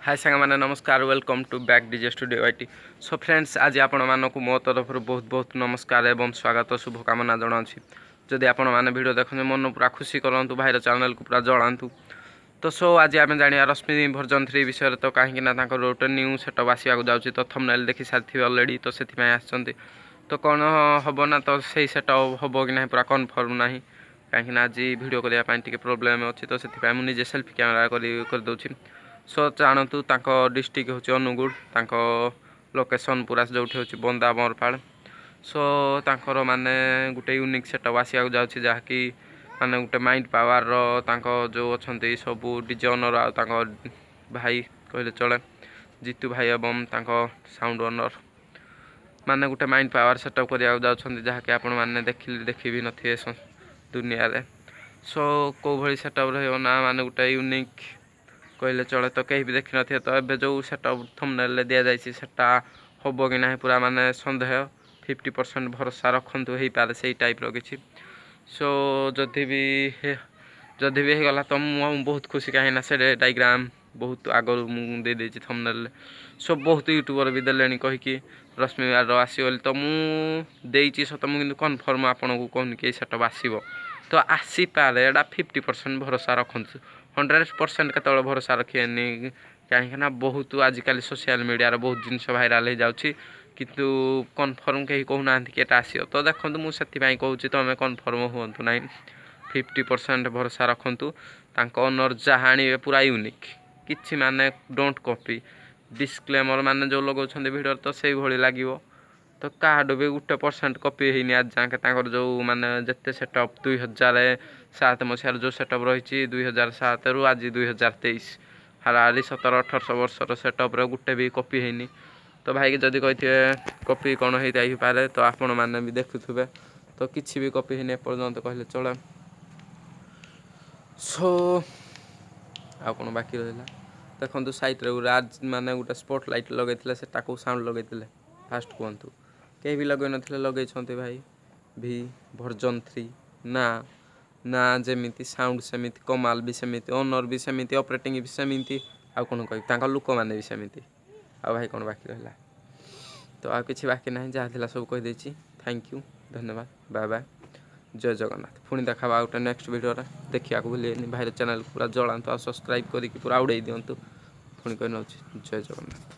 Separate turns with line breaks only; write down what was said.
High ସାଙ୍ଗମାନେ, ନମସ୍କାର। Welcome to back DJ Studio IT. So friends, ଆଜି ଆପଣମାନଙ୍କୁ ମୋ ତରଫରୁ ବହୁତ ବହୁତ ନମସ୍କାର ଏବଂ ସ୍ୱାଗତ, ଶୁଭକାମନା ଜଣାଉଛି। ଯଦି ଆପଣମାନେ ଭିଡ଼ିଓ ଦେଖନ୍ତି, ମନ ପୁରା ଖୁସି କରନ୍ତୁ, ଭାଇର ଚ୍ୟାନେଲକୁ ପୁରା ଜଳାନ୍ତୁ। ତ ସୋ ଆଜି ଆମେ ଜାଣିବା ରଶ୍ମି ଭର୍ଜନ 3 ବିଷୟରେ। ତ କାହିଁକି ନା ତାଙ୍କର ଗୋଟେ ନ୍ୟୁ ସେଟଅପ୍ ଆସିବାକୁ ଯାଉଛି। ତ ଥମ୍ବନେଲ୍ ଦେଖି ସାରିଥିବେ ଅଲରେଡ଼ି, ତ ସେଥିପାଇଁ ଆସିଛନ୍ତି। ତ କ'ଣ ହେବ ନା, ତ ସେଇ ସେଟଅପ୍ ହେବ କି ନାହିଁ ପୁରା କନଫର୍ମ ନାହିଁ, କାହିଁକିନା ଆଜି ଭିଡ଼ିଓ କରିବା ପାଇଁ ଟିକେ ପ୍ରୋବ୍ଲେମ୍ ଅଛି। ତ ସେଥିପାଇଁ ମୁଁ ନିଜେ ସେଲ୍ଫି କ୍ୟାମେରା କରି କରିଦେଉଛି। ସୋ ଜାଣନ୍ତୁ, ତାଙ୍କ ଡିଷ୍ଟ୍ରିକ୍ଟ ହେଉଛି ଅନୁଗୁଳ, ତାଙ୍କ ଲୋକେସନ୍ ପୁରା ଯେଉଁଠି ହେଉଛି ବନ୍ଦା ବରପାଳ। ସୋ ତାଙ୍କର ମାନେ ଗୋଟେ ୟୁନିକ୍ ସେଟଅପ୍ ଆସିବାକୁ ଯାଉଛି, ଯାହାକି ମାନେ ଗୋଟେ ମାଇଣ୍ଡ ପାୱାରର ତାଙ୍କ ଯେଉଁ ଅଛନ୍ତି ସବୁ ଡିଜେ ଅନର୍ ଆଉ ତାଙ୍କ ଭାଇ କହିଲେ ଚଳେ, ଜିତୁ ଭାଇ ଏବଂ ତାଙ୍କ ସାଉଣ୍ଡ ଅନର୍ ମାନେ ଗୋଟେ ମାଇଣ୍ଡ ପାୱାର ସେଟଅପ୍ କରିବାକୁ ଯାଉଛନ୍ତି, ଯାହାକି ଆପଣମାନେ ଦେଖିଲେ ଦେଖି ବି ନଥିବେ ଦୁନିଆରେ। ସୋ କେଉଁ ଭଳି ସେଟଅପ୍ ରହିବ ନା, ମାନେ ଗୋଟେ ୟୁନିକ୍ କହିଲେ ଚଳେ। ତ କେହି ବି ଦେଖିନଥିବେ। ତ ଏବେ ଯେଉଁ ସେଟଅପ୍ ଥମ୍ବନେଲ୍ରେ ଦିଆଯାଇଛି, ସେଟା ହେବ କି ନାହିଁ ପୁରା ମାନେ ସନ୍ଦେହ। 50% ଭରସା ରଖନ୍ତୁ, ହେଇପାରେ ସେଇ ଟାଇପ୍ର କିଛି। ସୋ ଯଦି ବି ହେଇଗଲା ତ ମୁଁ ବହୁତ ଖୁସି, କାହିଁକିନା ସେ ଡାଇଗ୍ରାମ୍ ବହୁତ ଆଗରୁ ମୁଁ ଦେଇଦେଇଛି ଥମ୍ବନେଲ୍ରେ। ସୋ ବହୁତ ୟୁଟ୍ୟୁବର ବି ଦେଲେଣି କହିକି ରଶ୍ମି ବାର ଆସିବ ବୋଲି। ତ ମୁଁ ଦେଇଛି ସତ ମୁଁ, କିନ୍ତୁ କନଫର୍ମ ଆପଣଙ୍କୁ କହୁନି କି ଏଇ ସେଟଅପ୍ ଆସିବ। ତ ଆସିପାରେ, ଏଇଟା 50% ଭରସା ରଖନ୍ତୁ। 100% କେତେବେଳେ ଭରସା ରଖିବେନି, କାହିଁକିନା ବହୁତ ଆଜିକାଲି ସୋସିଆଲ ମିଡ଼ିଆରେ ବହୁତ ଜିନିଷ ଭାଇରାଲ୍ ହେଇଯାଉଛି, କିନ୍ତୁ କନଫର୍ମ କେହି କହୁନାହାନ୍ତି କି ଏଇଟା ଆସିବ। ତ ଦେଖନ୍ତୁ, ମୁଁ ସେଥିପାଇଁ କହୁଛି, ତୁମେ କନଫର୍ମ ହୁଅନ୍ତୁ ନାହିଁ, 50% ଭରସା ରଖନ୍ତୁ। ତାଙ୍କ ଅନର୍ ଯାହା ଆଣିବେ ପୁରା ୟୁନିକ୍ କିଛି, ମାନେ don't copy disclaimer, ମାନେ ଯେଉଁ ଲଗାଉଛନ୍ତି ଭିଡ଼ିଓରେ, ତ ସେଇଭଳି ଲାଗିବ। ତ କାହାଠୁ ବି 1% କପି ହେଇନି ଆଜି ଯାଏଁ। ତାଙ୍କର ଯେଉଁ ମାନେ ଯେତେ ସେଟଅପ୍ 2007 ମସିହାରୁ ଯେଉଁ ସେଟଅପ୍ ରହିଛି, 2007ରୁ ଆଜି 2023, ହାରାହାରି 1700-1800 ବର୍ଷର ସେଟଅପ୍ରେ ଗୋଟେ ବି କପି ହେଇନି। ତ ଭାଇକି ଯଦି କହିଥିବେ କପି କ'ଣ ହେଇଥାଇପାରେ, ତ ଆପଣମାନେ ବି ଦେଖୁଥିବେ, ତ କିଛି ବି କପି ହେଇନି ଏପର୍ଯ୍ୟନ୍ତ କହିଲେ ଚଳେ। ସୋ ଆଉ କ'ଣ ବାକି ରହିଲା? ଦେଖନ୍ତୁ, ସାଇଟ୍ରେ ଗୋଟେ ମାନେ ଗୋଟେ ସ୍ପଟ୍ ଲାଇଟ୍ ଲଗେଇଥିଲେ, ସେଟାକୁ ସାଉଣ୍ଡ ଲଗେଇଥିଲେ। ଫାଷ୍ଟ କୁହନ୍ତୁ, କେହି ବି ଲଗେଇ ନଥିଲେ, ଲଗେଇଛନ୍ତି ଭାଇ ଭି ଭର୍ଜନ 3। ନା ନା, ଯେମିତି ସାଉଣ୍ଡ ସେମିତି, କମାଲ ବି ସେମିତି, ଅନର୍ ବି ସେମିତି, ଅପରେଟିଂ ବି ସେମିତି। ଆଉ କ'ଣ କହିବି? ତାଙ୍କ ଲୋକମାନେ ବି ସେମିତି। ଆଉ ଭାଇ କ'ଣ ବାକି ରହିଲା? ତ ଆଉ କିଛି ବାକି ନାହିଁ, ଯାହା ଥିଲା ସବୁ କହିଦେଇଛି। Thank you, ଧନ୍ୟବାଦ, ବାଏ ବାଏ, ଜୟ ଜଗନ୍ନାଥ। ପୁଣି ଦେଖା ଆଉ ଗୋଟେ ନେକ୍ସଟ ଭିଡ଼ିଓରେ। ଦେଖିବାକୁ ଭୁଲିବେନି, ଭାଇର ଚ୍ୟାନେଲ୍ ପୁରା ଜଳାନ୍ତୁ ଆଉ ସବସ୍କ୍ରାଇବ୍ କରିକି ପୁରା ଉଡ଼େଇ ଦିଅନ୍ତୁ। ପୁଣି କହି ନେଉଛି, ଜୟ ଜଗନ୍ନାଥ।